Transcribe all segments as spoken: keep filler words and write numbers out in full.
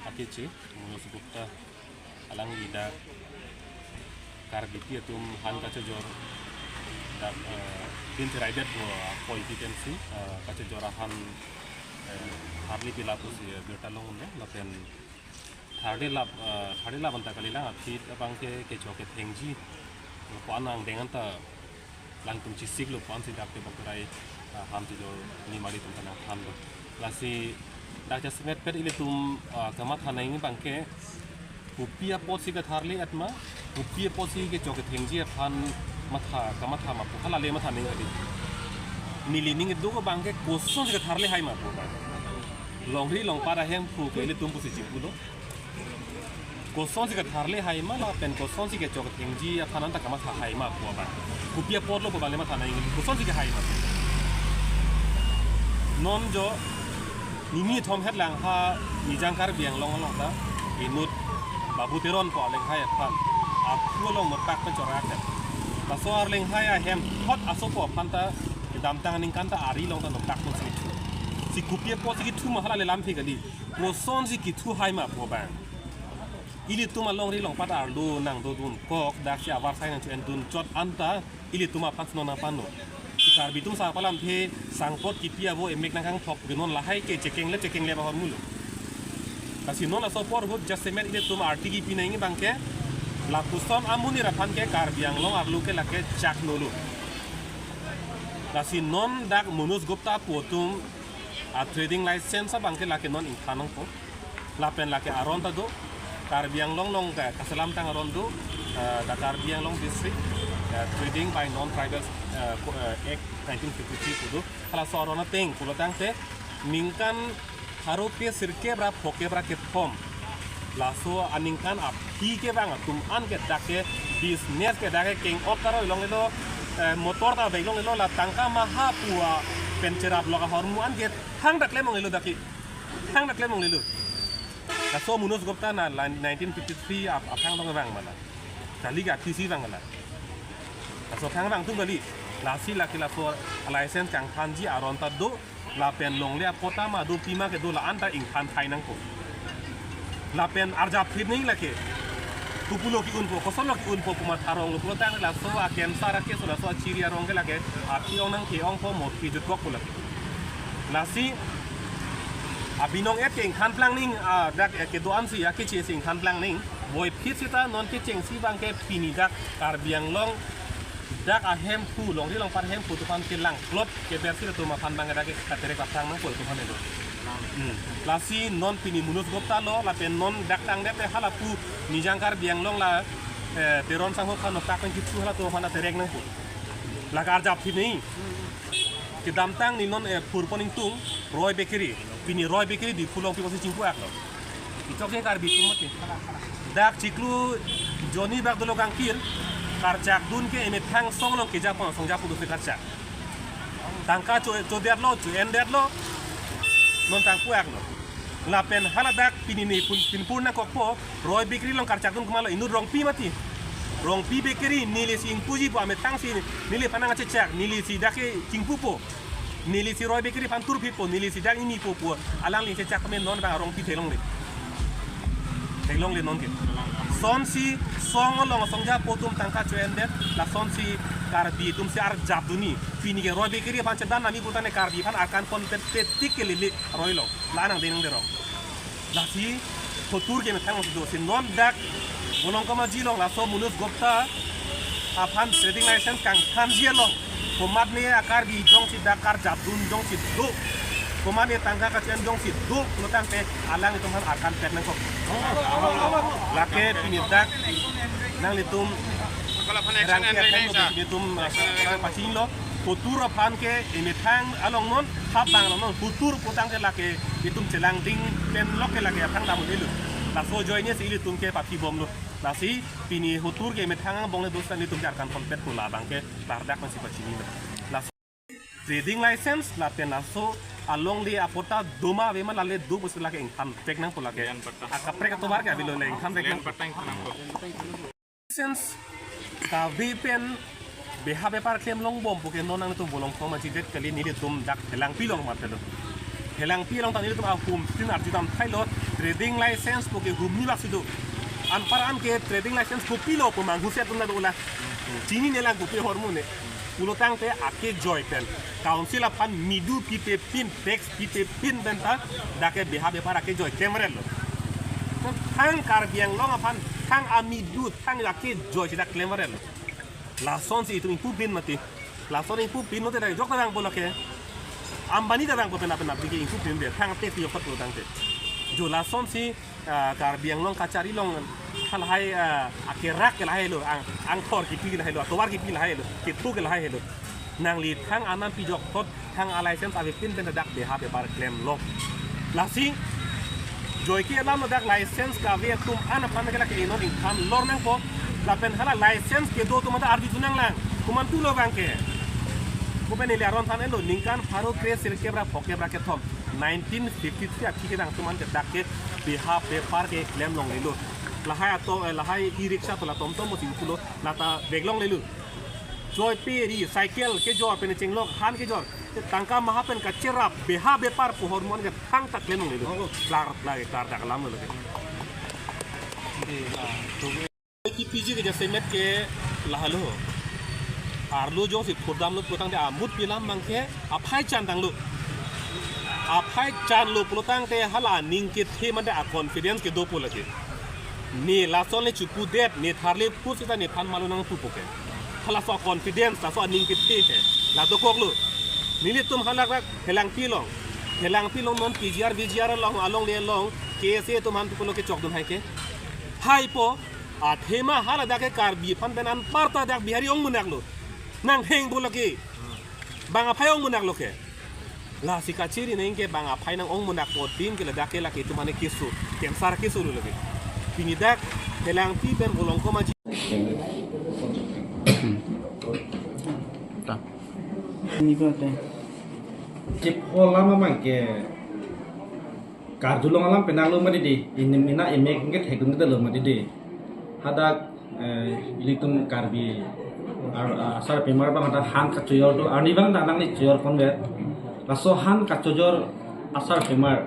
Akeche, Manoj Gupta, alangli dak Karbipi atum han kachojor, dak, eh, pinteraidet bo, ah, poi pi pensi, eh, kachojor ahan, eh, tharli pi lapusi, eh, birta longlo, lapen tharli lap, eh, tharli lap anta kalilang aphi abangke kechok kethengji, ko-an angdeng anta alangtum chesiklo pu-ansi dak tebok terai, ah, ham chojor nimari atum ta nangthanlo. Lasi dak jasemet pet ilitum, ah, kamatha nangji abangke kopi apotsi katharli-et ma, kopi apotsi kechok kethengji aphan matha, kamatha ma pu hala le matha nangji kali. Neli ning kedo abangke kosonsi katharli hai ma pu abang. Longri longpat ahemphu ke ilitum pusi chipulo. Kosonsi katharli hai ma lapen kosonsi kechok kethengji aphan anta kamatha hai ma pu abang. Kopi apotlo pu abang le matha nangji, kosonsi kehai ma. Non jo nini thom het lang ha Nijang Karbi Anglong along ta inut Babu Teron pu alenghai aphan aphu along nopak pen chorak. Laso arlenghai ahem thot asopo aphan ta kedamtang aningkan ta ari along ta nopak pensi kethu. Si kopi apotsi kethu ma hala le lamthe kali. Kosonsi kethu hai ma pu abang. Ilitum alongri longpat arlo nangdodun kok, daksi avarsai nangcho-endun chot anta ilitum aphan si non nangpanlo. Si Karbi atum sa palamthe sangpot kipi avo emek nangkangthok ke non lahai ke chekeng le chekeng le bahor mulo. Lasi non laso apor ahut jasemet ilitum arti kipi nangji abangke lapuson amonit aphan ke Karbi Anglong arlo ke lake chak nolo. Lasi non dak Manoj Gupta pu atum a trading license abangke lake non ingthan nangpo. Lapen lake aron ta do, Karbi Anglong along ke kaselamtang aron do, eh, the Karbi Anglong District, eh, Trading by Non-Tribal, eh, Co-, eh, Act nineteen fifty-three pu do. Halaso aron ateng pulo tangte ningkan pharo pe sirkep ra phokep ra kethom. Laso aningkan aphi kevang atum an ke dak ke business ke dak ke keng-ok ta roi longlelo, eh, motor ta bag longlelo, la tangka maha pu apen cherap lok ahormu an ke thangta klem longlelo dak ke. Thangta klem longlelo. Laso Manoj Gupta na la nineteen fifty-three ap-, aphrang tong vang ma la. Kali ke aphisi vang la. Laso aphrang vang atum kali. Lasi lake laso license kangthanji aron ta do, lapen longle apatta ma do, pima kedo, la-an ta ingthan thai nangpo. Lapen arjap thip nangji lake. Kopulo ke-unpo, kosonlo ke-unpo pu matha ronglo pulo tang laso a-cancer a-case, laso achiri arong ke lake aphi ong nangke-ongpo, mo aphi jutkokpo lake. Lasi abinong et ke ingthan plang nangji, ah, dak, eh, kedo-ansi, ah, kechesi ingthan plang nangji. Voiphit seta non kechengsi abangke pini dak Karbi Anglong dak ahemphu, longri longpat ahemphu atum aphan kelangklot kebersi atum aphan abangke dak ke katerek aphrang nangpo atum aphan edo. Hmm. Lasi non pini Manoj Gupta lo, lapen non dak tangdet te halapu Nijang Karbi Anglong la, eh, Teron sangho aphan notak pen kithu halatum aphan terek nangpo. La karjap thip nangji. Kedamtang ni non, eh, phurpon ingtung Roy Bakery. Pini Roy Bakery Diphu along pi kosi chingpu aklo. Ichok ke Karbi atum mati. Dak chiklo jonni bak dolo kangkir, karchak dun ke emethang song along kejapon, song japu dose karchak. Tangka cho, chodetlo, cho-endetlo, non tangpu aklo. Lapen haladak pini ne pun, pinpur nangkokpo, Roy Bakery along karchak dun komatlo, inut Rongpi mati. Rongpi Bakery, nelisi ingpuji pu amethang si, neliphan nangkachechak, nelisi dak ke chingpupo. Nelisi Roy Bakery aphan turphitpo, nelisi dak ninipo pu, alangli chechak keme non abang Rongpi theklongle. Theklongle non ke. Sonsi, song along song japu atum tangka cho-endet, lasonsi Karbi atum si arjap dunji. Pini ke Roy Bakery aphan chedan nami putane Karbi aphan arkan ponpet petik ke lele roi lo. La nangdeng nangderong. Lasi hotur ke methang do si non dak Bolong Kamaji along laso Manoj Gupta aphan trading license kangthanji along. Komatne a-Karbi jongsi dak karjap dun jongsi do. Komatne tangka kacho-en jongsi do. Lo tangte alanglitum aphan arkan pet nangkok. Lake pini dak nanglitum Kalau aphan action rangke and aphan release, ah. Itum, ah, pachinglo, hotur aphan ke emethang along non, hap bang along non, hotur putang ke lake, itum chelangding pen lok ke lake aphan damu delu. Laso ajoine si ilitum ke pathi bomlo. Lasi pini hotur ke emethang angbong le dos ta ilitum ke arkan ponpet pu labang ke, lardak nangsi pachini. Laso trading license, lapen laso alongle apatta doma ave ma lale do pusi lake ingthan pek nangpo lake. Land patta. Akaprek atovar ke avelo le ingthan pek nangpo. Land patta ingthan nangpo. License kave pen beha bepar klem longbom puke non nangtum Bolong Kamaji det kali, nelitum dak Phelangpi along mate lo. Phelangpi along ta nelitum ahum tin arju dam thailo, Trading license pu ke humni bak si do. Anpar an ke trading license kopilo pu manghu si atum ta do la. Chinine lang kopi ahormu ne. Pulotangte akejoi pen, council aphan midu pipe pin, tax pipe pin pen ta dak ke beha bepar akejoi klemrel lo. Thang Karbi Anglong aphan, thang amidu, thang akejoi si dak klemrel lo. Lasonsi itum ingpu pin mati. Lason ingpu pin mati dak jok ta vangpo lake. Ambani ta vangpo pen apen apni ke ingpu pin de. Thang te ti jok pulotangte. Jo lasonsi, ah, Karbi Anglong kachari along halahai, ah, akerak ke lahai lo, ang, angthor kipi ke lahai lo, atovar kipi lahai lo, kipu ke lahai lo. Nangli thang anam pijok thot, thang a license ave pin pen dak beha bepar klemlo. Lasi joike alam dak license kave atum an aphan ke lake inon ingkhan lor nangpo. Lapen hala license kedo atum ta arju tu nanglang. Komantu lo abang ke. Kopen ili aron than elo ningkan pharo kre sirkep ra phokep ra kethom. Nineteen fifty-three aphi kedang atum an ke dak ke beha bepar ke klem longlelo. Lahai ato, eh, lahai e-rickshaw to la tomtom mo singkulo, lata bag longlelo. Choi pe ri, cycle kejor pen chenglok, han kejor. Tangka maha pen kacherap, beha bepar pu ahormu an ke thangta klem longlelo. Oh. Klar, klar, klar dak alam lo ke. Kipi ji ke jasemet ke lahelo. Arlo jongsi phurdamlo pulotangte amut pilam abang ke aphai chan tanglo. Aphai chanlo pulotangte hala aning kethe mate a-confidence kedo pu lake. Ne lason le chupu det, ne tharle pu sita nephan malo nangpupo ke. Halaso confidence, laso aning kethe ke. La dokoklo. Nelitum halak rak Phelangpi along. Phelangpi along non P G R, V G R along, alongle along, K S A atum aphan pulo kechokdun hai ke. Haipo, athema hala dak ke Karbi aphan pen anparta dak Bihari ong munak lo. Nangheng bo lake. Bang aphai ong munak lo ke. Lasi kachiri neng ke bang aphai nang ong munak po tin ke ladak ke lake itum ane keso. Kensar keso lo lake. Pini dak Phelangpi pen Bolongkom aji. Ta. Ini ko te. Chip olam abang ke karjulong alam penang lo mati di, ini mina emek nget hekun kita lo mati di. Hadak, eh, ilitum Karbi ar-, asarpimar abang hadak han kachojor do, arni abang ta nangli chojor ponver. Laso han kachojor asarpimar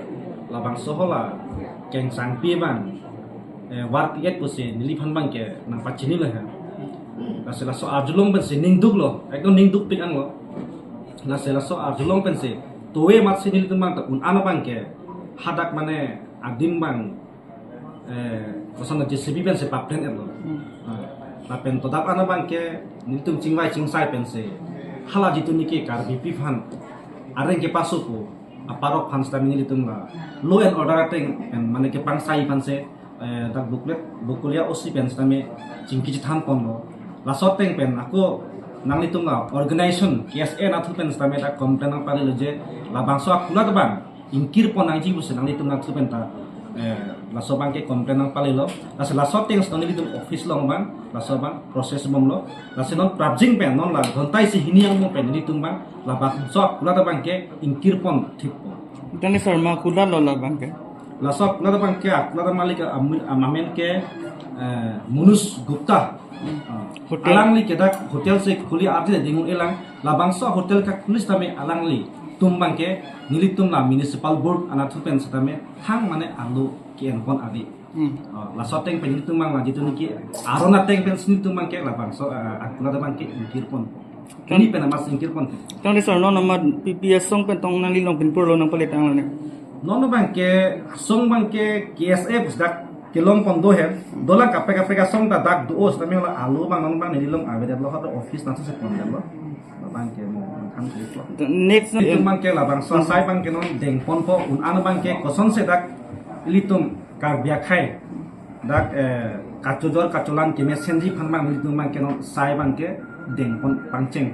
labangso hala kengsangpi abang, eh, war piet pusi neliphan abang ke nangpachini lo ha. Lasi laso arjulong pensi ningduk lo, ekdom ningdukpik ang lo. Lasi laso arjulong pensi towe amatsi nelitum abang ta un-an abang ke hadak mane adim abang, eh, koson J C B pensi paplen etlo. Hmm. Ah, lapen todap an abang ke nelitum chingvai chingsai pensi hala jitu niki Karbipi aphan areng kepaso pu aparok aphan sitame nelitum la law and order ateng pen mane kepangsai aphansi, eh, dak Bokulia, Bokulia O C pen sitame chingki chethan ponlo. Laso ateng pen ako nanglitum la organization K S A anatthu pen sitame dak complain nangpalelo je labangso akulat abang ingkir pon nangji pusi nanglitum anatthu pen ta, eh, laso abang ke complain nangpalelo. Lasi laso ateng sitame nelitum office along abang, laso abang process bomlo. Lasi non prapjin pen non la ghonta isi hini angmo pen nelitum abang labangso akulat abang ke ingkir pon thippo. Tani Sharma akulat lo labang ke. Laso akulat abang ke akulat amalik amu-, amamen ke, eh, Manoj Gupta. Hmm. Ah. Hotel. Alangli ke dak hotel si khuli ardi dingu elang labangso hotel kakhuli sitame alanglitum abang ke nelitum la municipal board anatthu pen sitame thang mane alo ke-en pon adi. Hmm. Ah, laso ateng pen nelitum abang la jitu niki aron ateng pensi nelitum abang ke labangso, ah, akulat abang ke ingkir pon. Ini pen amat ingkir pon. Tangte sir, non amat P P asong pen tong nangli longpinpur lo nangpale tanglo ne. Non abang ke asong abang ke K S A pusi dak kelong pon do he. Dolang kaprek kaprek asong ta dak do-o sitame la alo abang non abang neli along avedet lo, ha office nangsi pondetlo. Abang ke mo thang si lo. Next, itum abang ke labangso asai abang ke non deng ponpo, un-an abang ke kosonsi dak ilitum Karbi akhei dak, eh, kachojor kacholan kemesenji aphan abang nelitum abang ke non sai abang ke deng pon pangcheng.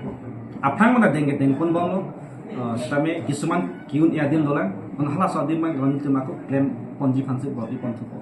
Aphrang mane deng ke deng pon bomlo, eh, sitame kisuman ke-un-e adim dolang, non halaso adim abang ke nelitum ako klem ponji aphansi bor-i pon thupo.